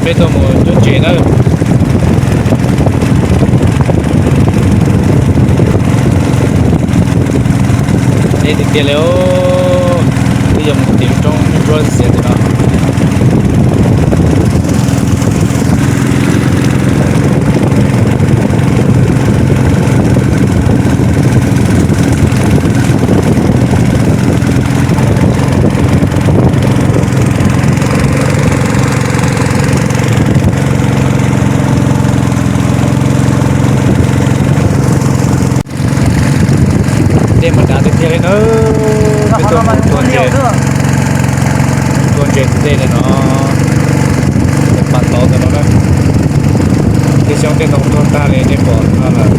Peb tuaj mus cuab ntses nawb. Deb tiag tiag li, twb yog mus tim lub roob ntsuab xiav tim no. Dej mas dav tiag tiag li na. Peb tuaj mus tua ntses, tua ntses tim dej ntawm no, tej pas tod ntawm no na. Tej xyoob tej ntoo tuag tag li nej pom no lawm.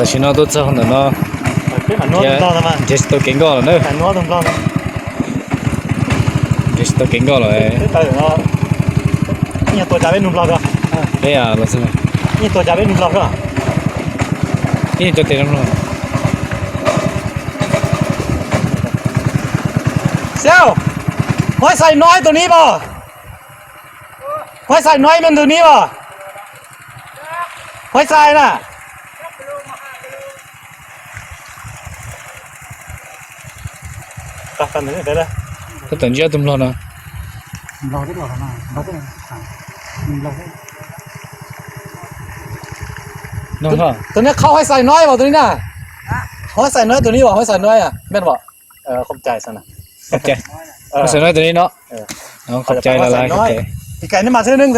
Tam sim no tuaj txog ntawm no, nrhiav tsis tau kev nkoj lawm na. Nrhiav tsis tau kev nkoj lawm. Peb los, ib tug tes no. Xyov, Huaib Xais Noib tus ni pom. Huaib Xais Noib me ntug ni pom. Huaib Xais na. Tab tom ntsib ob tug nplog no. Tus ni qhov Huaib Xais Noib pom tus ni na. Huaib Xais Noib tus ni pom, Huaib Xais Noib, mej pom. Huaib Xais Noib tus ni no. Qhov cai lawm, lawv, tus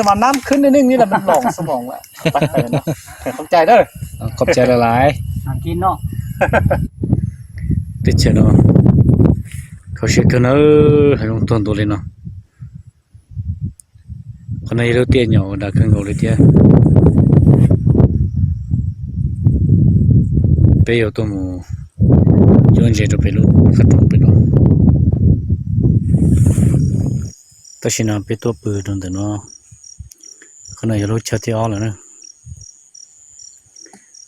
mas nab khwb neej neej ni las loos xwb mog. Qhov cai na. Qhov cai lawm, lawv. Teb chaws no kho siab kawg na, hav zoov tuag ntua li no. Qhov no yog lub tiaj nyom uas dav kawg nkaus li thiab. Peb yuav tuaj mus cuab ntses rau pem lub qab roob pem no. Tam sim no peb tuaj pw rau ntawm no, qhov no yog lub chaw thib ob lawm na.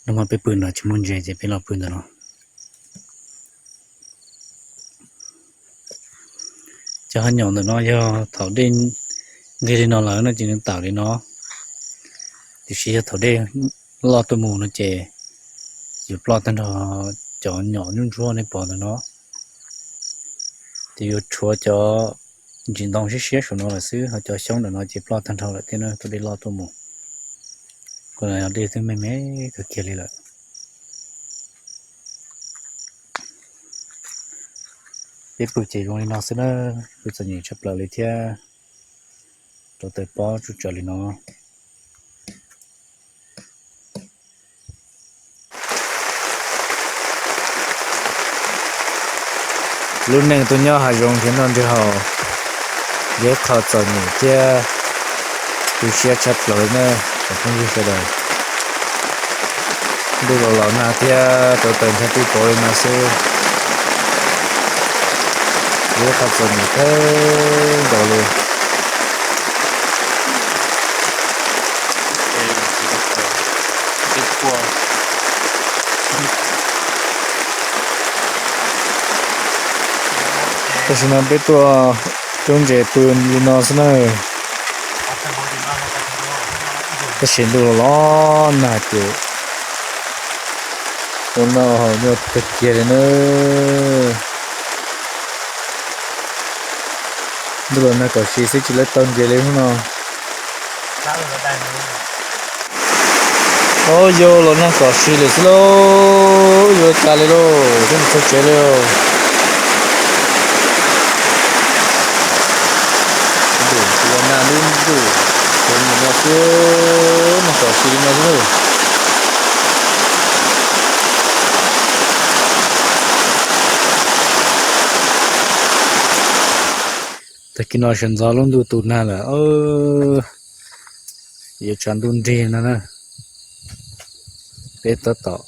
Nag hmo peb pw no tsis muaj ntses ces peb los pw ntawm no. Cov hav nyom ntawm no yog thaum dej nqig li no lawm no ces nws tawm li no, tiam sis yog thaum dej loj tuaj mus no ces yuav ploj tag nrho cov nyom ntsuab ntsuab nej pom ntawm no. Ces yuav tshuav cov ntsis ntoo siab siab saum no lawm xwb, ho cov xyoob ntawm no ces ploj tag nrho lawm thiab na, thaum dej loj tuaj mus. Kuv no dej twb me me kawg kiag li lawm. Peb pw ces zoo li no xwb na, pw txom nyem tshaj plaws li thiab. Rau taws pob tsuj tsawv li no. Lub neej tuaj nyob hav zoov nrhiav noj nrhiav haus, yog ib qho txom nyem thiab tu siab tshaj plaws li na cov phooj ywg sawv daws. Ntuj los los nag thiab rau taws ntshai tib pauv li no xwb, yog ib qho txom nyem kawg nkaus li. Tam sim no peb tuaj cuab ntses pw li no xwb na. Tab sis ntuj los los nag ces ua noj haus nyuaj kawg kiag li na. Ntuj los nag kom siv xwb tsis lawv tau ntses li hnub no. Au, yau los nag kom siv lawm xwb lauj, yuav cas li lauj, thiab mus txog tsev li lauj. Ntuj los nag dub ntuj, ces mus no xwb, nag kom siv li no xwb lauj. Tag kis no sawv ntxov lub ntuj tu nag lawm, yuav tshav ntuj nrig no na. Peb tab tom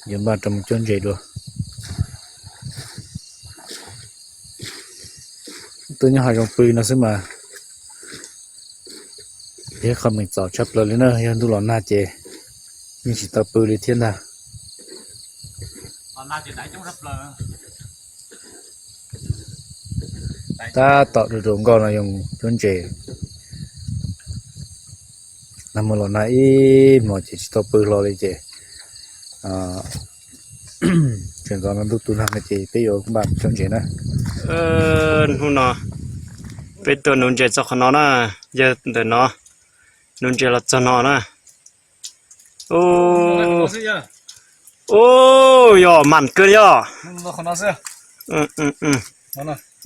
yuav npaj rau mus cuab ntses dua. Tuaj nyob hav zoov pw no xwb mas yog qhov meem txom tshaj plaws li na, yog ntuj los nag ces yeej tsis tau pw li thiab ntag. Tab tom rau rau nkauj no yuav cuab ntses. Nag hmo los nag ib hmos ces tsis tau pw hlo li ces sawv ntxov no ntuj tu nag no ces peb yuav npaj cuab ntses na. Hnub no peb tuaj nuv ntses txog qhov no na, yog ntawm no, nuv ntses los txog no na. Ub, yog mam kawg yog.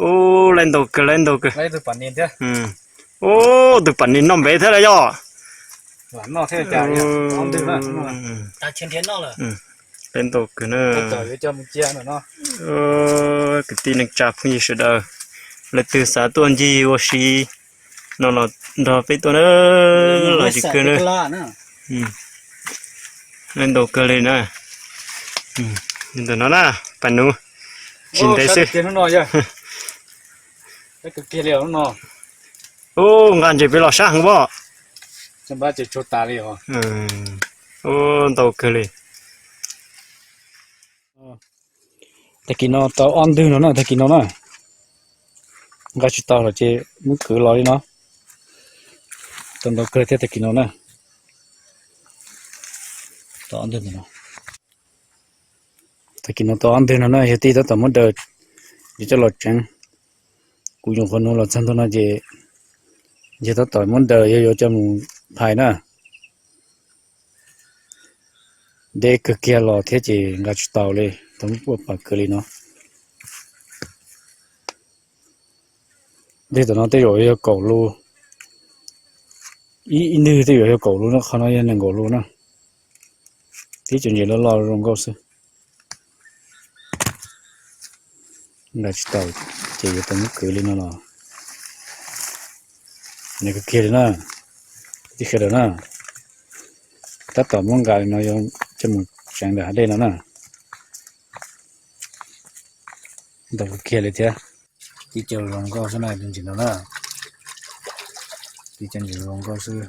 Ub, lej ntau kawg, lej ntau kawg. Ub, tus pam nis noj npev thiab lawm yog. Lej ntau kawg na. Kwv tij neej tsa phooj ywg sawv daws, leej twg xav tuaj ncig ua si no los nrog peb tuaj na, los tsis kawg na. Lej ntau kawg li na. Ntawm no na, pam nuv, tsis ntev xwb. Ub, nqa ntses pem los sab heev pob. Ub, ntau kawg li. Tag kis no tau ob ntwg no na, tag kis no na. Nqa tsis tau los ces muab kwv los li no. Tau ntau kawg thiab tag kis no na. Tau ob ntwg no. Tag kis no tau ob ntwg no na, yog tij tab tom muab daws, yog coj los tseev. Kuv yoom qhuav nuv los txog ntua no ces yog tab tom muab daws, yog yuav coj mus phais na. Deb kawg kiag los thiab ces nqa tsis tau li, tau muab puaj pas kwv li no. Ntwg tom no tej zaum yog kaum lus, ib ntwg tej zaum yog kaum lus na, qhov no yog nees nkaum lus na. Tib cov ntses loj loj zoo nkauj xwb. Nqa tsis tau ces yuav tau muab kwv li no los. Nws kawg kiag li na, tij sawv daws na. Tab tom muab nqa li no yuav coj mus tseev ntawm hav dej no na. Ntau kawg kiag li thiab. Tib cov zoo nkauj xwb na, cov ntses no na. Tib cov ntses zoo nkauj xwb.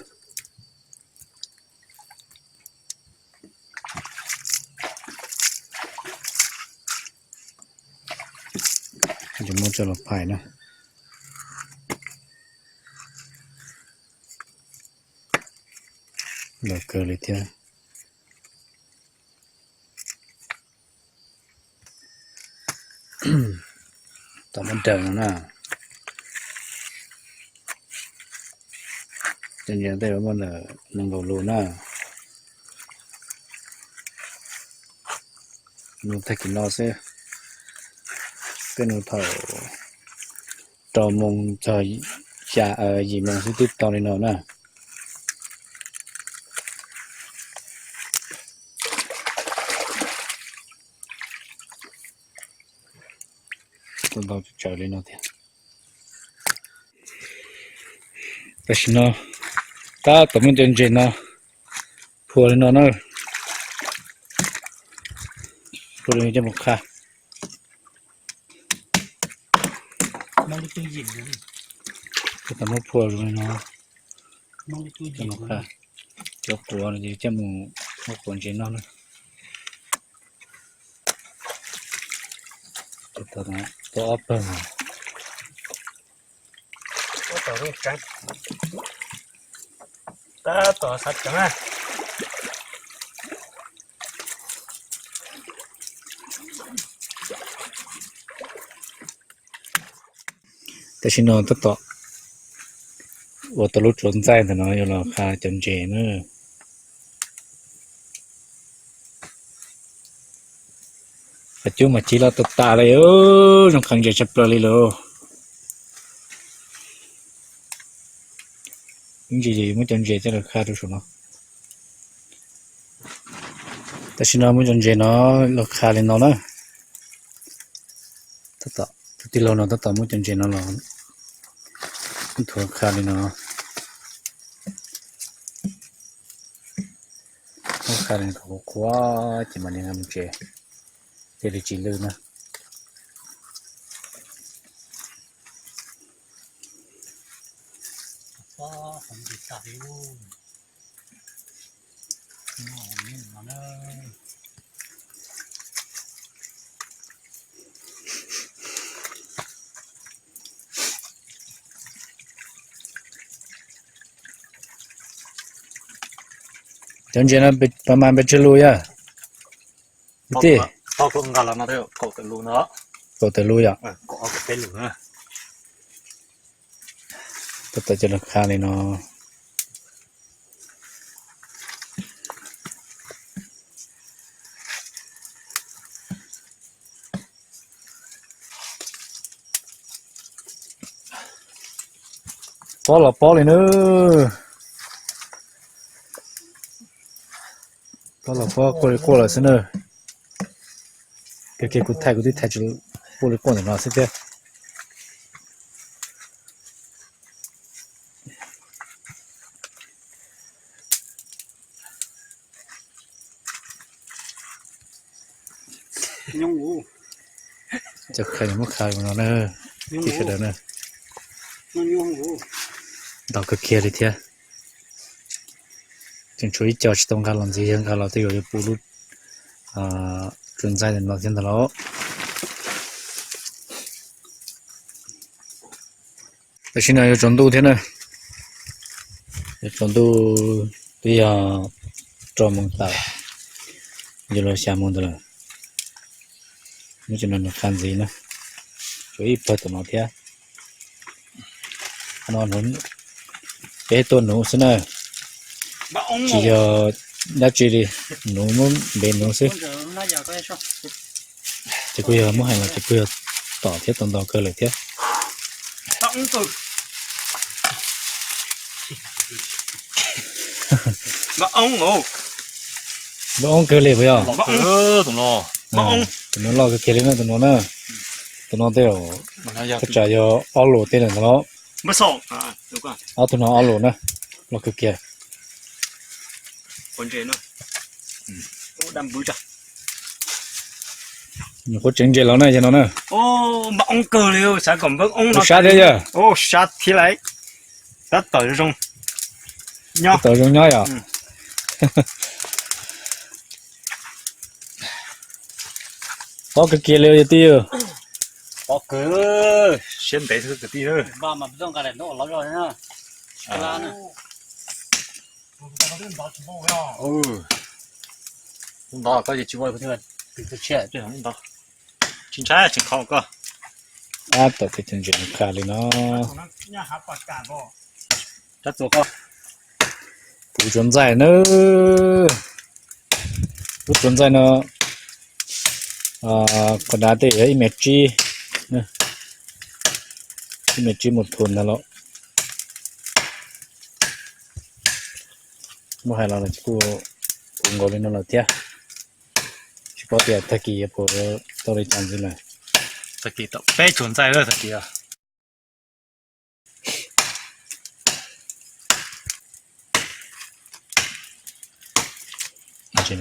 Muab coj los phais na. Ntau kawg li thiab. Tau muab daws no na. Cov ntses tej zaum muaj ntawm nees nkaum lus na. Nuv tag kis no xwb, peb nuv thaum rau moos txog xya, yim moos xwb twb tau li no na. Tau ntau tsawv li no thiab. Tam sim no tab tom muab cov ntses no phua li no na, phua li no coj mus qha. Tab tom muab phua zoo li no, coj mus qha, cov quav no ces coj mus ua quav ntses noj na. Tau ob pawg. Tab tom xav tseev na. Tam sim no tab tom ua tau lub tsuav ntxaij ntawm no yuav los qha cov ntses na. Qhov cub mas ci loj tag tas li, zoo qhov ntses tshaj plaws li lawm. Ib ntsis muab cov ntses coj los qha rau saum no. Tam sim no muab cov ntses no los qha li no na. Tus tij laug no tab tom muab cov ntses no los Thuav qha li no, qha li qhuav qhuav ces mam li nqa mus tsev, thiaj li tsis lwj na. Cov ntses no pab mas pes tsawg lus yog? Tij, kaum tawm lus yom? Tab tom coj los qha li no. Pob los pob li na. Pob los pob, quaj li quaj lawm xwb na. Kag kiag kuv thaij kuv twb thaij tsis quaj li quaj ntawm no xwb thiab. Cov kha muab kha no na, ib sawv daws na. Ntau kawg kiag li thiab. Tseem tshuav ib co tsis tau nqa los ntxiv, yog nqa los tej zaum yuav puv lub tsuas ntxaij no thiab ntag lauj. Tam sim no yuav tsaus ntuj thiab na. Yuav tsaus ntuj twb yog rau moos tawm, yuav luag xya moos ntawd lawm. Muab cov no nws qha ntxiv na, tshuav ib pawg tom no thiab. No peb tuaj nuv xwb na, tsis yog dab tsi li, nuv muab npe nuv xwb. Ces kuj yog muab hais los ces kuj yog tom thiab tau ntau kawg lawm thiab. Npaj oob kawg li puas yog? Tus no loj kawg kiag li na tus no na. Tus no tej zaum thaj tsam yog ob lus tej lawm ntag los. Ob tug no ob lus na, loj kawg kiag. Nyuam qhuav tseev ntses los na yog no na. Npaj oob kawg li, xav kom npaj oob no sab thiab yog. Sab thiab lawm. Tab tom zoo, tab tom zoo nyob yom. Pob kawg kiag li yog tij. Pob kawg, siab ntev kwv tij. Ntov koj tsis ua, tsis ntshai tsis kho koj. Tab tom tej cov ntses no qha li no. Kuv tsuas ntxaij na. Lub tsuas ntxaij no qhov dav tej yog ib mev tsib, ib mev tsib mus thum ntag los. Muab hais los kuj puv nkaus li no lawm thiab. Tsis paub tias tag kis yuav puv tau li cas ntxiv lawm. Tag kis tau peb tsuas ntxaij lawm tag kis. Ib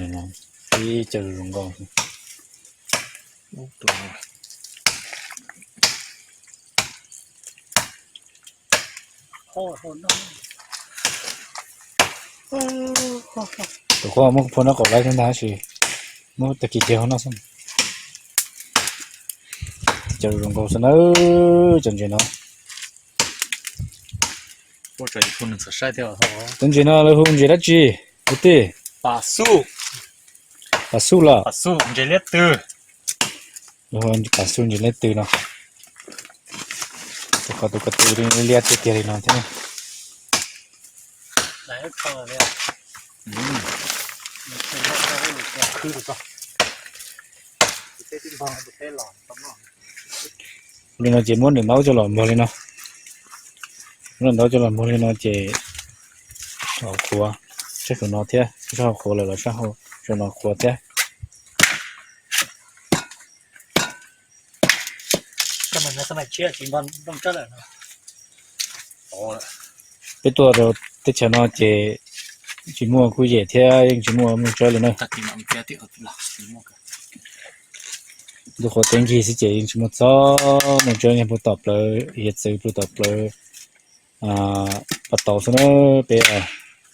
co zoo nkauj. Tus qhuav muab phua noj qaum laib thiab ntag sis muab tag kis kiag hauv noj xwb. Cov zoo nkauj xwb na, cov ntses no. Tus ntses no lawv hu ntses dab tsi? Kwv tij. Pas xuj los? Pas xuj ntses liab tw. Pas xuj ntses liab tw no. Tus ko tus ko tw liab tiag tiag li no thiab. Li no ces muab ntaub coj los muag li no. Muab ntaub coj los muag li no ces qhuav, sab saum no thiab, sab hauv qhuav lawm los sab hauv saum no qhuav thiab. Nplooj tsawb lawm no. Peb tuaj rau teb chaws no ces tsis muaj kuj yem thiab yeej tsis muaj mloog tsawb li na. Ntu qhuav teb nkig xwb ces yeej tsis muaj txog mloog tsawb, nyob puag tom plawv hiav txwv, puag tom plawv pas tauv xwb na. Peb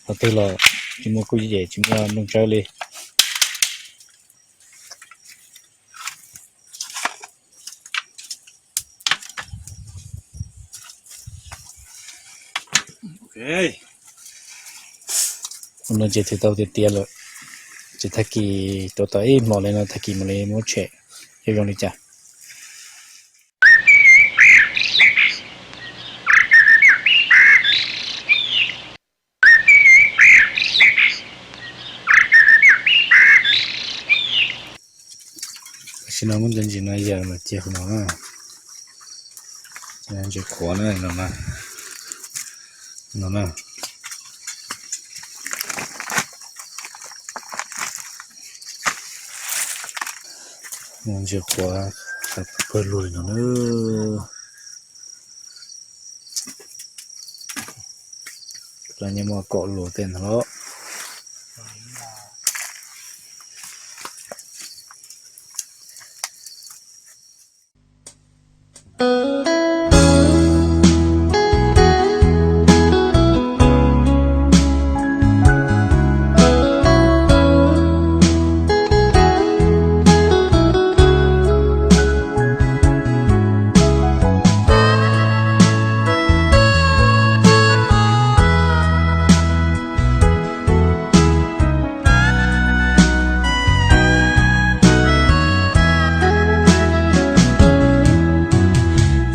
qhov twg los tsis muaj kuj yem tsis muaj mloog tsawb li. Ua no ces twb tau tiav tiav lawm, ces tag kis rau tom ib hmos li no tag kis mam li muab tshem, yuav zoo li cas. Tam sim no muab ntsis ntsis no yawm los cia hauv no na. Ntsis qhuav na, no na. Ntsis qhuav, pawg lug li no na. Lawv nyias muaj kaum lus tej ntawd los.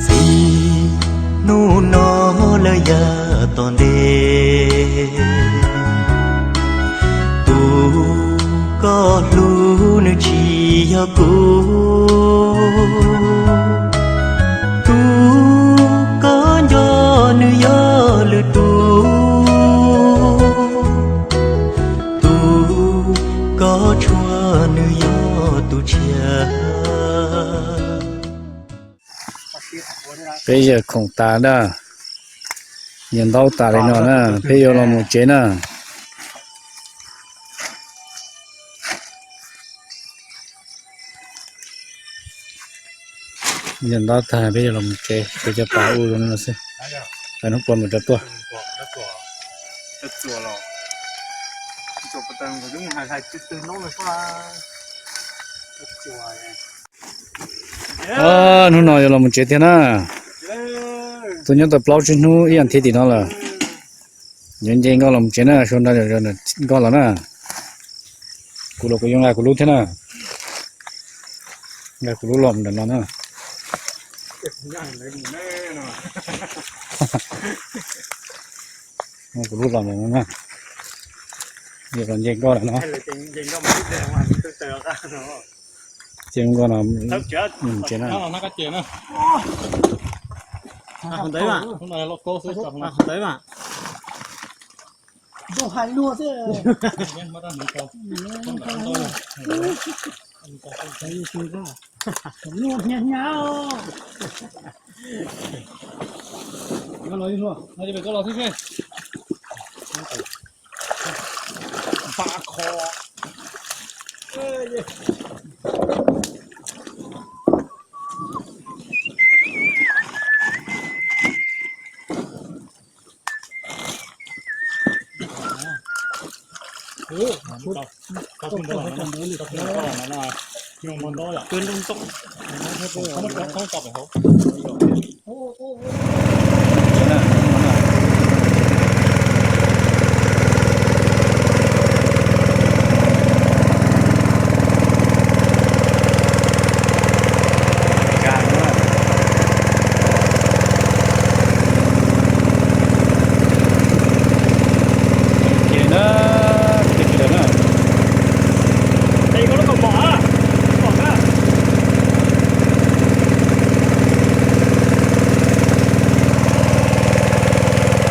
Txij hnub no lawm yav tom ntej, tus koj hlub nws tsis yog kuv, tus koj nco nws yog lwm tus, tus koj tshuav nws yog tus tshiab. Peb yawm khoom tas na, nyias ntaub tas li no na, peb yuav los mus tsev na. Nyias ntaub tag peb yuav los mus tsev, tsev cov pas ua zoo li no xwb, peb hnub puas mus rau tuaj. Hnub no yuav los mus tsev tiag na. Tuaj nyob tau plaub tsib hnub ib as thiv tim no lawm. Yuav nce nkoj los mus tsev na, sua nra nkoj los na. Kuv los kuv yuav nqa kuv lub thiab na. Nqa kuv lub los mus ntawm no na. Kuv lub los ntawm no na. Yuav los nce nkoj lawm no. Ces nkoj no tsev na.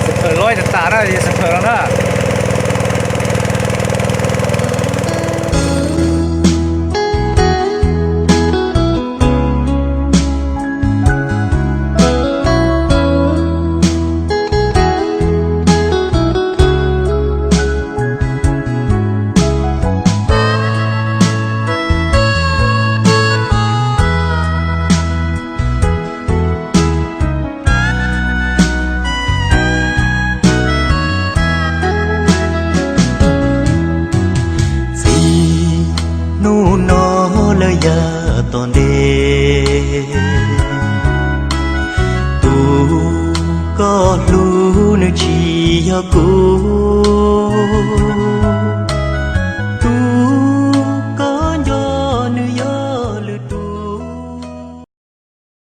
Xav thawm loj tas tas na, xav thawm no na. Kuv nws tsis yog kuv.